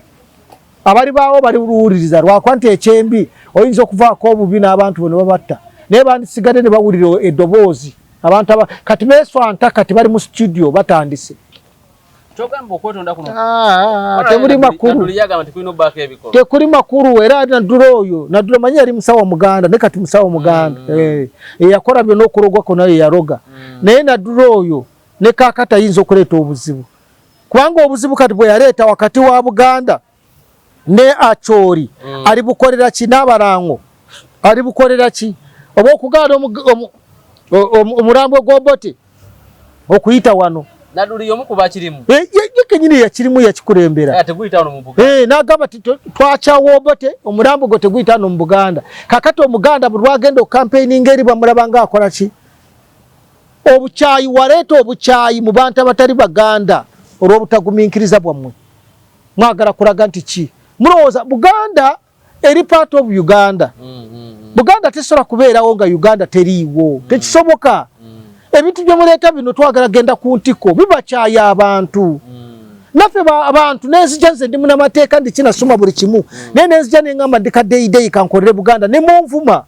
Abali baawo bali luwuliriza lwakuba nti ekyembi oyinza okuvaako obubi n'abantu bo ne babatta, naye bandisigadde ne bawulira eddoboozi. Abantu aba kati beeswanta, kati bali mu studio batandise. Kyogamba okwetonda kuno temuli makulu, tekuli makulu. Era Naddula oyo, Naddula manyi yali musawo Muganda, naye kati musawo Muganda eyakola byonna okulogwako naye yaloga. Naye Naddula oyo ne kaakati ayinza okuleeta obuzibu, kubanga obuzibu kati bwe yaleeta wakati wa Buganda ne Acholi, alibukolera ki? N'abalango alibukolera ki? Oba okugaana omulambo gw'Obote okuyita wano. Nadduli y'omu ku bakirimu. Ye kenyini yakirimu, yakikulembera. Teguyita wano mu Buganda. N'agamba ti twakyawa Obote, omulambo gwe teguyita wano mu Buganda. Kakati Omuganda buli lwagenda okukampeininga eri bamulaba nga akola ki? Obukyayi. Waleeta obukyayi mu bantu abatali Baganda olw'obutagumiikiriza bwammwe. Mwagala kulaga nti ki? Mulowooza Buganda eri part of Uganda. Buganda tesobola kubeerawo nga Uganda teriiwo, tekisoboka. Ebintu bye muleeta bino, twagala genda ku ntiko, bibakyaya abantu. Naffe abantu nenzija, nze ndi munamateeka, ndi kinasoma buli kimu, naye nenzija neŋŋamba ndi kadeyideyi kankolere Buganda, ne munvuma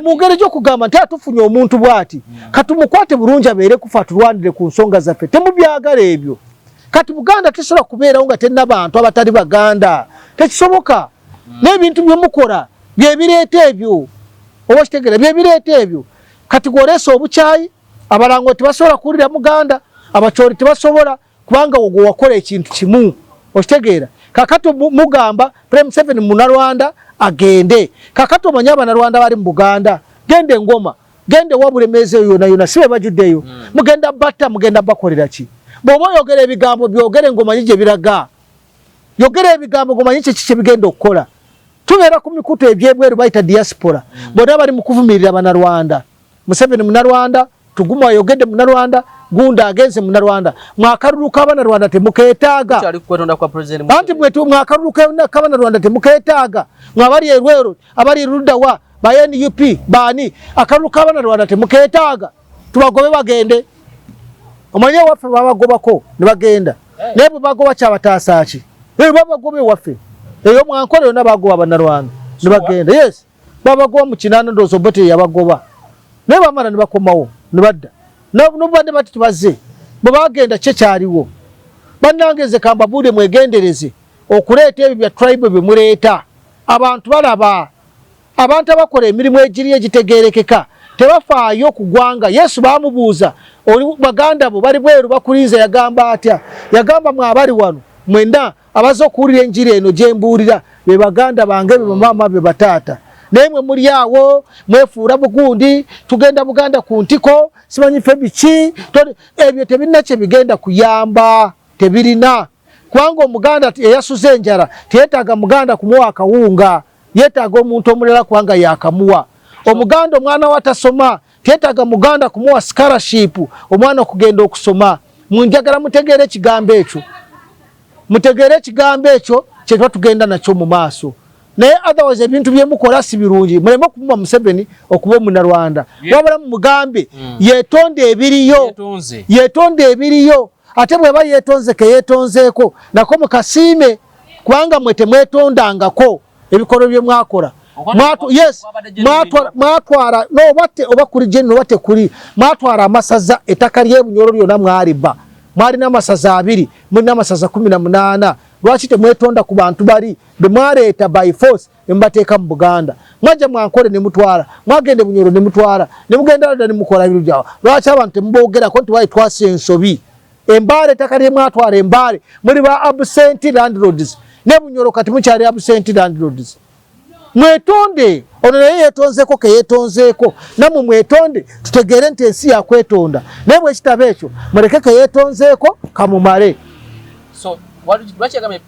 mu ngeri gy'okugamba nti atufunye omuntu bw'ati, katumukwate bulungi abeere kufa atulwanire ku nsonga zaffe. Temubyagala ebyo. Kati Buganda tesobola kubeerawo nga terina bantu abatali Baganda, tekisoboka. N'ebintu byemukola byebireeta ebyo, oba okitegeera, byebireeta ebyo. Kati gwoleesa obukyayi, abalango tebasobola kuwulira Muganda, Abakyoli tebasobola, kubanga ogwo wakola ekintu kimu, okitegeera. Kakati mugamba President Museveni Munarwanda agende. Kakati omanyi Abanarwanda bali mu Buganda, genda Engoma, genda ewa Bulemeezi, eyo yona yona si be bajjuddeyo? Mugenda batta, mugenda bakolera ki? Bw'oba oyogera ebigambo, byogere ng'omanyi gye biraga. Yogera ebigambo ng'omanyi kiki kye bigenda okukola. Tubeera ku mikutu ebyebweru bayita diaspora, bonna bali mu kuvumirira Banarwanda. Museveni Munarwanda, Tuguma ayogedde Munarwanda, gunda agenze Munarwanda. Mwakalulu k'Abanarwanda temukeetaaga. Anti mwakalulu k'Abanarwanda temukeetaaga. Mwabali erweru, abali eruddawa ba NUP baani, akalulu k'Abanarwanda temukeetaaga, tubagobe bagende. Omanye ewaffe babagobako ne bagenda, naye bwe bagoba kyabataasa ki? Babagoba ewaffe eyo mwankole yonna, bagoba Abanarwanda ne bagenda. Yes, babagoba mu 80, ndowooza Obote yabagoba, naye bamala ne bakomawo ne badda nobadde bati tebazze bwe bagenda. Kye kyaliwo, bannange, nze kambabuulire, mwegendereze okuleeta ebyo bya tribe bye muleeta. Abantu balaba, abantu abakola emirimu egiri egitegerekeka tebafaayo ku ggwanga. Yesu bamubuuza, oli baganda bo bali bweru bakulinze, yagamba atya? Yagamba, mwe abali wano mwenna abaze okuwulira enjiri eno gye mbuulira, be baganda bange, be bamaama, be bataata. Naye mwe muli awo mwefuura bugundi, tugenda Buganda ku ntiko, simanyi ffe biki. Ebyo tebirina kye bigenda kuyamba, tebirina, kubanga Omuganda eyasuze enjala teyetaaga Muganda kumuwa akawunga, yeetaaga omuntu omulala kubanga yakamuwa. Omuganda omwana we atasoma teyetaaga Muganda kumuwa scholarship omwana okugenda okusoma. Munjagala mutegeere ekigambo ekyo, mutegeere ekigambo ekyo kyetuba tugenda nakyo mu maaso. Naye otherwise ebintu byemukola si birungi. Muleme okumuma Museveni okuba omunarwanda, wabula mumugambe yetonde ebiriyo, yetonde ebiriyo. Ate bweba yetonze keyetonzeeko nako mukasiime, kubanga mwe temwetondangako ebikolwa bye mwakola. Yes, mwatwala no oba kuli general oba tekuli, mwatwala amasaza, ettaka ly'e Bunyoro lyonna mwaliba. Mwalina amasaza 2, mulina amasaza 18. Lwaki temwetonda ku bantu bali be mwaleeta by force ne mubateeka mu Buganda? Mwajja mwankole ne mutwala, mwagenda e Bunyoro ne mutwala, ne mugenda London ne mukola ebintu byawe. Lwaki abantu temuboogerako nti wali twasa ensobi? Embaale, ettaka lye mwatwala Embaale, muli ba absent landlords. Ne Bunyoro kati mukyali absent landlords. Mwetonde. Ono naye yeetonzeeko ke yeetonzeeko, nammwe mwetonde, tutegeere nti ensi yakwetonda. Naye bwe kitaba ekyo, muleke ke yeetonzeeko kamumale. So lwaki yagambye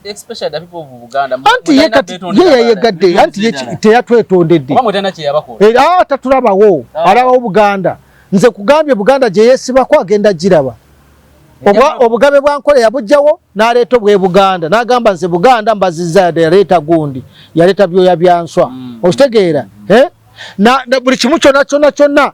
especially the people of Buganda? Anti ye kati ye yayegadde, anti ye teyatwetondedde. Oba mwe kye yabakola? Tatulabawo, alabawo Buganda. Nze kugambye Buganda gye yeesibako agenda giraba. Obugabe bwa Nkole yabugjawo n'aleeta obw'e Buganda, n'agamba nze Buganda mbazizza, yaleeta gundi, yaleeta byoya bya nswa. Okitegeera? Na buli kimu kyonna kyonna kyonna.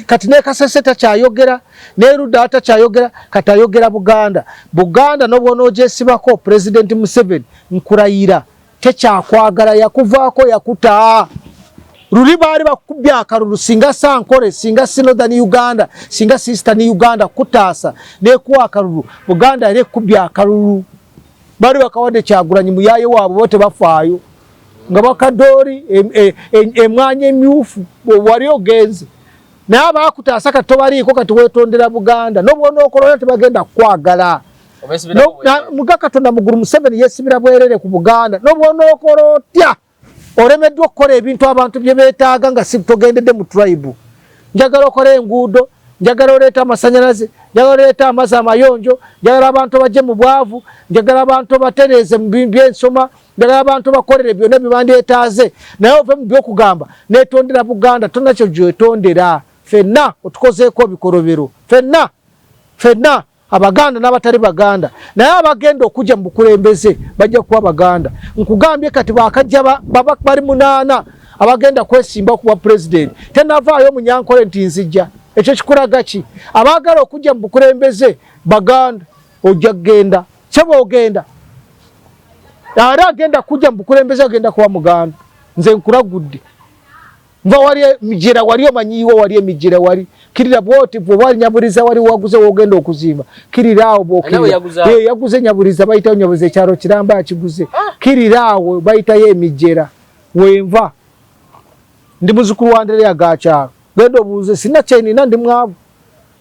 Kati ne Kasese takyayogera, ne Ruda takyayogera, kati ayogera Buganda. Buganda n'obw'onoogyesibako President Museveni nkurayira tekyakwagala, yakuvaako yakuta. Luli baali bakubye akalulu, singa Sankore, singa si Northern Uganda, singa si Eastern Uganda kutaasa nekuwa akalulu, Buganda yali ekubye akalulu. Baali bakawadde Kyagulanyi muyaaye waabwe, bo tebafaayo nga bakadooli emwanya emyufu wali ogenze. Naye abaakutaasa kati tobaliiko, kati weetondera Buganda n'obwonookola tebagenda kukwagala. Muga Katonda mugulu, Museveni yeesibira bwerere ku Buganda. N'obwonookola otya, olemeddwa okukola ebintu abantu bye beetaaga nga si togendedde mu tribe. Njagala okole enguudo, njagala oleeta amasanyalaze, njagala oleeta amazzi amayonjo, njagala abantu bajje mu bwavu, njagala abantu batereeze mu byensoma, njagala abantu bakolere byonna bye bandyetaaze. Naye ove mu byokugamba neetondera Buganda, tonnakyo gyetondera. Ffenna otukozeeko ebikolobero, ffenna ffenna Abaganda n'abatali Baganda. Naye abagenda okujja mu bukulembeze bajja kuba Baganda. Nkugambye kati bakajja bali 8 abagenda kwesimba okuba pulezidenti. Tenavaayo Munyankole nti nzijja. Ekyo kikulaga ki? Abaagala okujja mu bukulembeze Baganda, ojja kugenda sebo, ogenda ate agenda kujja mu bukulembeze agenda kuba Muganda. Nze nkulagudde. Nva wali emijera wali omanyiiwo wali emijera wali kirira bwoti bw'oba wali Nyaburiza wali waguze wogenda okuzimba kirira awo bw'okirira. Yaguze Nyaburiza, bayitayo Nyaburiza ekyalo kiramba akiguze. Kirira awo bayitayo emijera wenva. Ndi muzukulu wa Andereya Gakyalo. Genda obuuze, sina kyenina, ndi mwavu.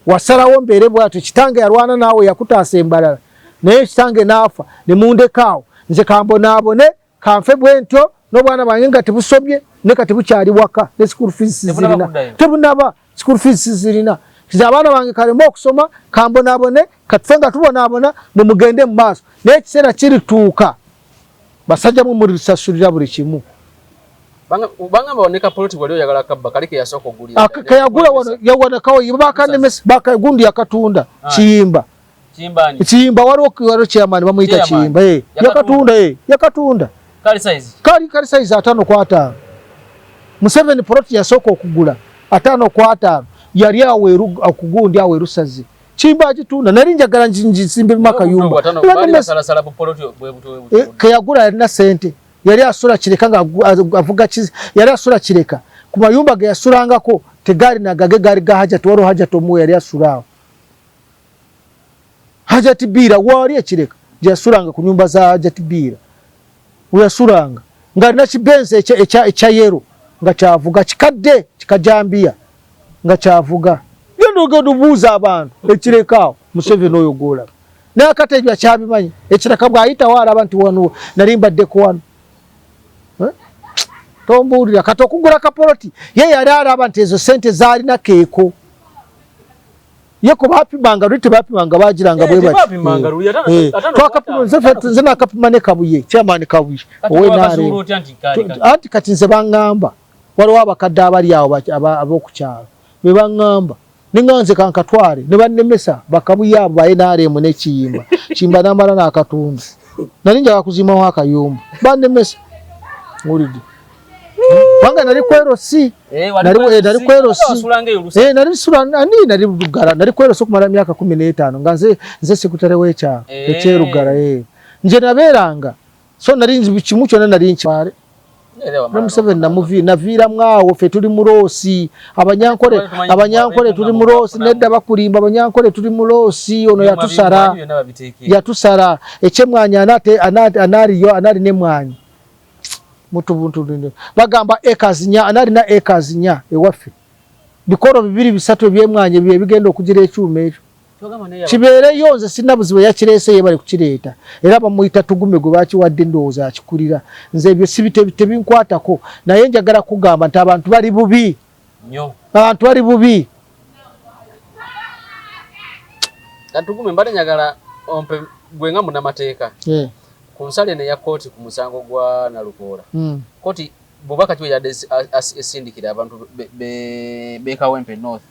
Wasalawo mbeere bwatyo, kitange yalwana naawe yakutaasa embalala, naye kitange n'afa ne mundeka awo. Nze kambonaabone kanfe bwentyo n'obwana bwange nga tebusobye, ne kati bukyali waka ne school fees zirina, tebunaba school fees zirina. Nze abaana bange kaleme okusoma, kambonaabone katufe nga tubonaabona, mwe mugende mu maaso. Naye ekiseera kirituuka basajja mwe mulisasulira buli kimu. Bangamba ne kapoloti wali oyagala kabba kali ke yasooka ogulira. Keyagula wano yawanakawo bakanemesa bakagundi yakatunda Kiyimba. Kiyimba waliwo chairman bamuyita Kiyimba, yakatunda, yakatunda kali size kali size 5 ku 5. Museveni poloti yasooka okugula 5 ku 5 yali awo okugundi awo erusazi. Kiyimba agitunda, nali njagala nzimbemu akayumba. Keyagula yalina sente, yali asula Kireka nga avuga, yali asula Kireka. Ku mayumba ge yasulangako tegaali nagage, gaali ga Hajati. Waliwo Hajati omuwe yali asula awo, Hajati Biira waali ekireka gye yasulanga, ku nyumba za Hajati Biira weyasulanga ng'alina kibenzi ekya yellow nga kyavuga, kikadde kikajambiya nga kyavuga. Genda ogenda obuuza abantu ekireka awo. Museveni oyo gwolaba naye akati ebyo akyabimanyi. Ekireka bw'ayitawo alaba nti wano nali mbaddeko wano. Tombuulira kati okugula kapoloti ye yali alaba nti ezo sente zaalina keeko ye ko bapimanga luli tebapimanga bagiranga bwe bati twakapima. Nze nakapima ne Kabuye, chairman Kabuye owe anti kati nze baŋŋamba waliwo abakadde abali awo ab'oku kyalo be baŋŋamba ninga nze kankatwale ne bannemesa bakabuye abo ba NRM ne Kiyimba. Kiyimba n'amala n'akatunda. Nali njagala kuzimbawo akayumba, bannemesa. Ngulidde. Kubanga nali ku LC. Nali ku LC. Nali sula ani nali Lugala, nali ku LC okumala myaka 15 nga nze secretary w'ekyalo eky'e Lugala. Nje nabeeranga so nali kimu kyonna nali nkiwale. Museveni naviiramu awo, ffe tuli mu loss. Abanyankole tuli mu loss. Nedda, bakulimba. Abanyankole tuli mu loss. Ono yatusala, yatusala ekyemwanyi analiyo anali nemwanyi mutubuntu bagamba acres 4, analina acres 4 ewaffe, bikoro bibiri bisatu ebyemwanyi ebyo ebigenda okugira ekyuma ekyo kibeereyo. Nze sirina buzibu, yakireese ye bali kukireeta, era bamuyita Tugume gwe bakiwadde, ndowooza akikulira. Nze ebyo si tebinkwatako, naye njagala kugamba nti abantu bali bubi, abantu bali bubi. Tugume, mbadde njagala ompe gwe nga munnamateeka ku nsala eno eya kooti ku musango gwa Nalukoola. Kooti bubaka ki yadde esindikira abantu b'e Kawempe North?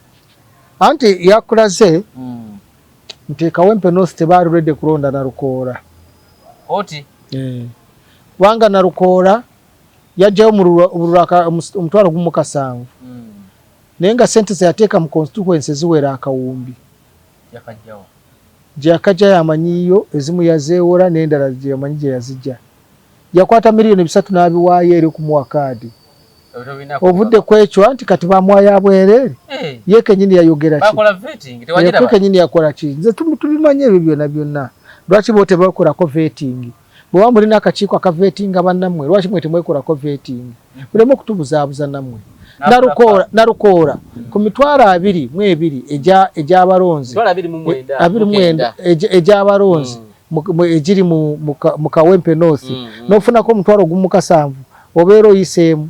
Anti yakulaze nti Kawempe North tebaali ready kulonda Nalukoola. Kooti. Kubanga Nalukoola yajjayo obululu 17,000, naye nga sente zeyateeka mu constituency ziwera akawumbi. Gye yakajjayo amanyiyo, ezimu yazeewola n'endala gyeyamanyi gye yazijja. Yakwata miliyoni 3 n'abiwaayo eri okumuwa kaadi. Ovudde ku ekyo anti kati bamuwayo abwereere. Ye kenyini yayogera ki? Ye kenyini yakola ki? Nze tubimanyi ebyo byonna byonna. Lwaki bo tebakolako vetting? Bweba mulina akakiiko akavetinga bannammwe, lwaki mwe temwekolako vetting? Muleme okutubuzaabuza nammwe. Nalukoola ku 22,000 egy'abalonzi, 29 egy'abalonzi egiri mu Kawempe North, n'ofunako 17,000, obeera oyiseemu.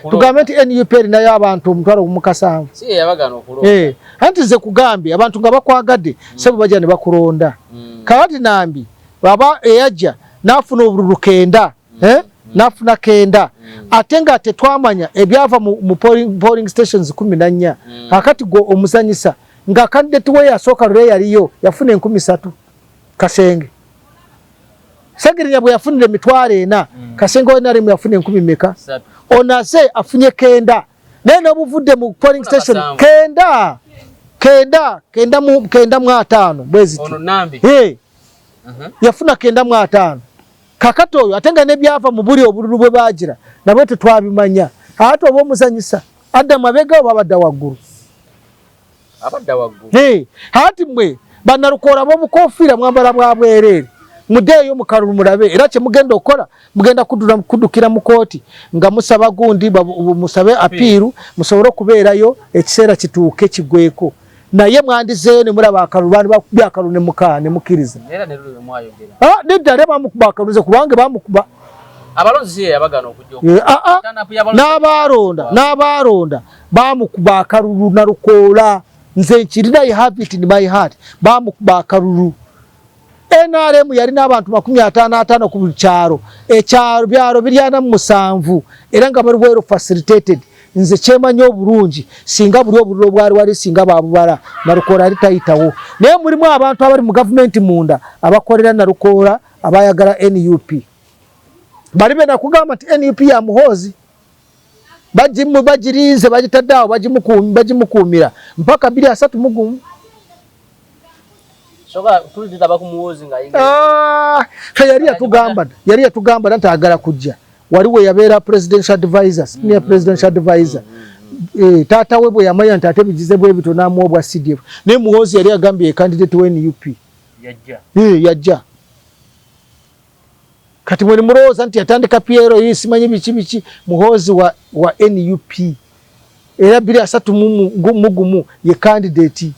Tugambe nti NUP erinayo abantu 17,000. Anti nze kugambye, abantu nga bakwagadde sebo bajja ne bakulonda. Kakati Nambi baba eyajja n'afuna obululu 9, n'afuna 9, ate nga tetwamanya ebyava mu polling stations 14. Kakati gwe omuzanyisa nga candidate we yasooka lwe yaliyo yafuna 3,000, Kasenge Segirinya bwe yafunira 40,000. Kasenge wa NRM yafuna enkumi meka? Onaze afunye 9, naye n'obuvudde mu polling station 9, 9, 995 bwe ziti. Yafuna 95. Kakati oyo ate nga nebyava mu buli obululu bwe bagira nabwe tetwabimanya. Ate oba omuzanyisa adda mabega oba abadda waggulu? Abadda waggulu. Ati mmwe bannalukoola b'obukofiira mwambala bwa bwereere, muddeeyo mu kalulu mulabe. Era kyemugenda okukola, mugenda kuddukira mu kooti nga musaba gundi, musabe appeal, musobole okubeerayo ekiseera kituuke kigweko. Naye mwandizeeyo ne mulaba akalulu, bandi bakubye akalulu ne mukkiriza. Nedda, ate bamukuba akalulu, nze kubanga bamukuba. N'abaalonda bamukuba akalulu. Nalukoola nze nkirina, I have it in my heart, bamukuba akalulu. NRM yalina abantu 55 ku buli kyalo, ekyalo byalo biri 47, era nga bali well facilitated. Nze kyemanyi obulungi, singa buli obululu obwali wali singa babubala, Nalukoola ali tayitawo. Naye mulimu abantu abali mu gavumenti munda abakolera Nalukoola, abayagala NUP. Bali be nakugamba nti NUP ya Muhoozi, bagirinze, bagitadde awo, bagimukuumira mpaka 2031. Fe yali yatugamba nti agala kujja wali we yabeera presidential advisor, senior presidential advisor. Taata we bwe yamanya nti ate bigize bwe bityo, n'amuwa obwa CDF. Naye Muhoozi yali agambye candidate wa NUP yajja. Kati mwe mulowooza nti yatandika PLU, simanyi biki biki. Muhoozi wa NUP, era 2031 ye candidate,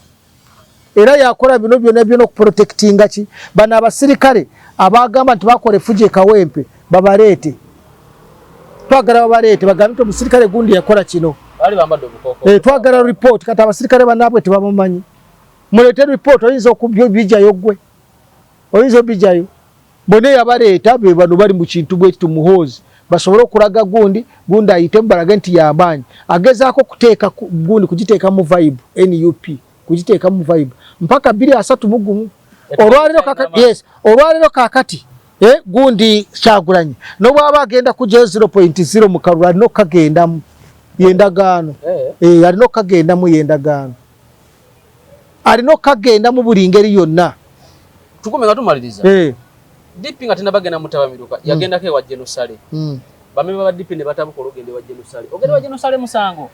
era yakola bino byonna byonna okuprotectinga ki bano abasirikale abagamba nti bakola efujjo e Kawempe. Babaleete, twagala babaleete bagambe nti omusirikale gundi yakola kino. Twagala report. Kati abasirikale banaabwe tebamumanyi. Muleete report. Oyinza okubijjayo gwe? Oyinza obijjayo? Bonna yabaleeta be bano bali mu kintu bwe kitu. Muhoozi basobole okulaga gundi gundi ayitemu, balage nti yamaanyi, agezaako kuteeka gundi kugiteeka mu vibe, NUP kugiteeka mu vibe mpaka 2031. Olwaleero kakati, yes, olwaleero kakati. Gundi Kyagulanyi nobwaba agenda kujjayo 0.0 mu kalulu, alina okukagendamu, yendagaano. Alina okukagendamu, yendagaano, alina okukagendamu buli ngeri yonna. Tugume, nga tumaliriza, DP nga tenabagenda mutabamiruka, yagendako ewa General Saleh. Bamemba ba DP ne batabuka olugendo ewa General Saleh. Ogenda wa General Saleh musango?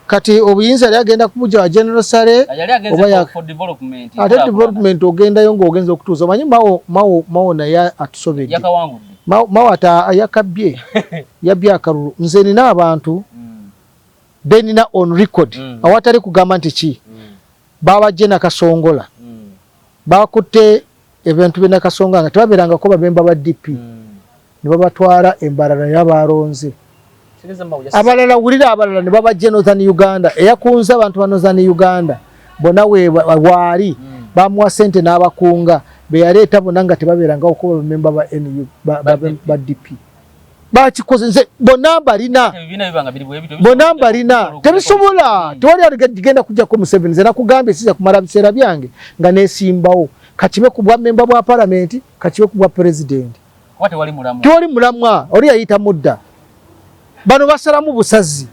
Kati obuyinza yali agenda kumujja wa General Saleh? Yali agenze for development. Ate development ogendayo ng'ogenza okutuuza, omanyi Mao, Mao, Mao naye atusobedde. Yakawangudde. Mao ata yakabbye, yabbye akalulu. Nze nina abantu benina on record, awatali kugamba nti ki, babajje Nakasongola, bakutte ebintu bye Nakasongola nga tebabeerangako bamemba ba DP, ne babatwala embalala ne babalonze. Abalala, wulira, abalala ne babajje Northern Uganda. Eyakunze abantu ba Northern Uganda bonna we waali, bamuwa sente n'abakunga beyaleeta bonna nga tebabeerangawo kuba bamemba ba NU ba DP. Bakikoze, nze bonna mbalina, bonna mbalina. Tebisobola, tewali aligenda kujjako Museveni. Nze nakugambye, siza kumala biseera byange nga nesimbawo, kakibe ku bwa memba bwa palamenti, kakibe ku bwa pulezidenti. Tewali mulamwa. Oli yayita mudda, bano basalamu busazi.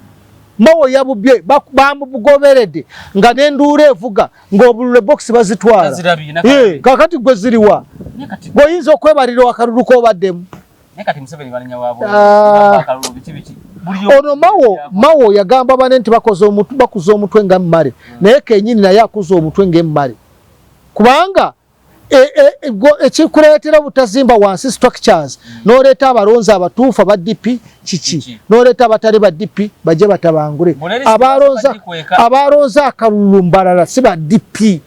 Mao yabubye, bamugoberedde nga nenduula evuga ng'obululu ebokisi bazitwala. Kakati gwe ziriwa gweoyinza okwebalira akalulu kobaddemu? Ah. Ono Mao, Mao yagamba bane nti bakoze omutwe, bakuza omutwe nga mmale, naye kenyini naye akuza omutwe ng'emmale, kubanga ekikuleetera obutazimba wansi structures, n'oleeta abalonzi abatuufu aba DP kiki, n'oleeta abatali ba DP bajje batabangule abalonzi akalulu mbalala, si ba DP.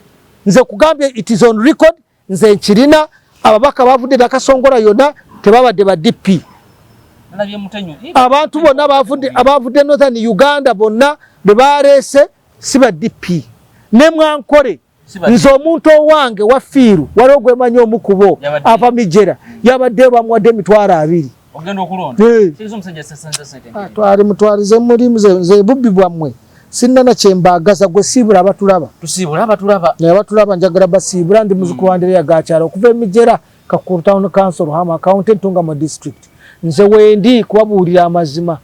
Nze kugambye, it is on record, nze nkirina. Ababaka bavudde Nakasongola yonna tebabadde ba DP. Abantu bonna abavudde Northern Uganda bonna be baleese si ba DP. Ne mwankole, nze omuntu owange wa fiiru waliwo gwemanyi omukubo ava Mijera, yabaddeyo bamuwadde 20,000. Twali mutwalize muli nze bubbi bwammwe sinnana kyembaagaza. Gwe siibula abatulaba. Abatulaba njagala basiibula. Ndi muzukulu wa Andereya Gakyala okuva Emijera, Kakuru Town Council, Ruhama County, Ntungamo District. Nze wendi kubabuulira amazima.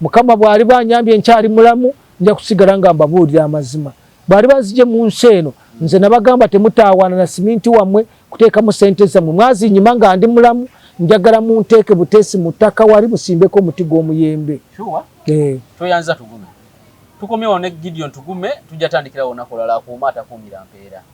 Mukama bw'ali banyambye nkyali mulamu, nja kusigala nga mbabuulira amazima. Bwali banzije mu nsi eno, nze nabagamba temutaawaana na siminti wammwe kuteekamu sente zammwe, mwazinyima nga ndi mulamu. Njagala munteeke buteesi mu ttaka wali musimbeko omuti gw'omuyembe. Toyanza Tugume, tukomyewo ne Gideon Tugume. Tujja tandikirawo olunaku olala. Akuuma atakuumira mpeera.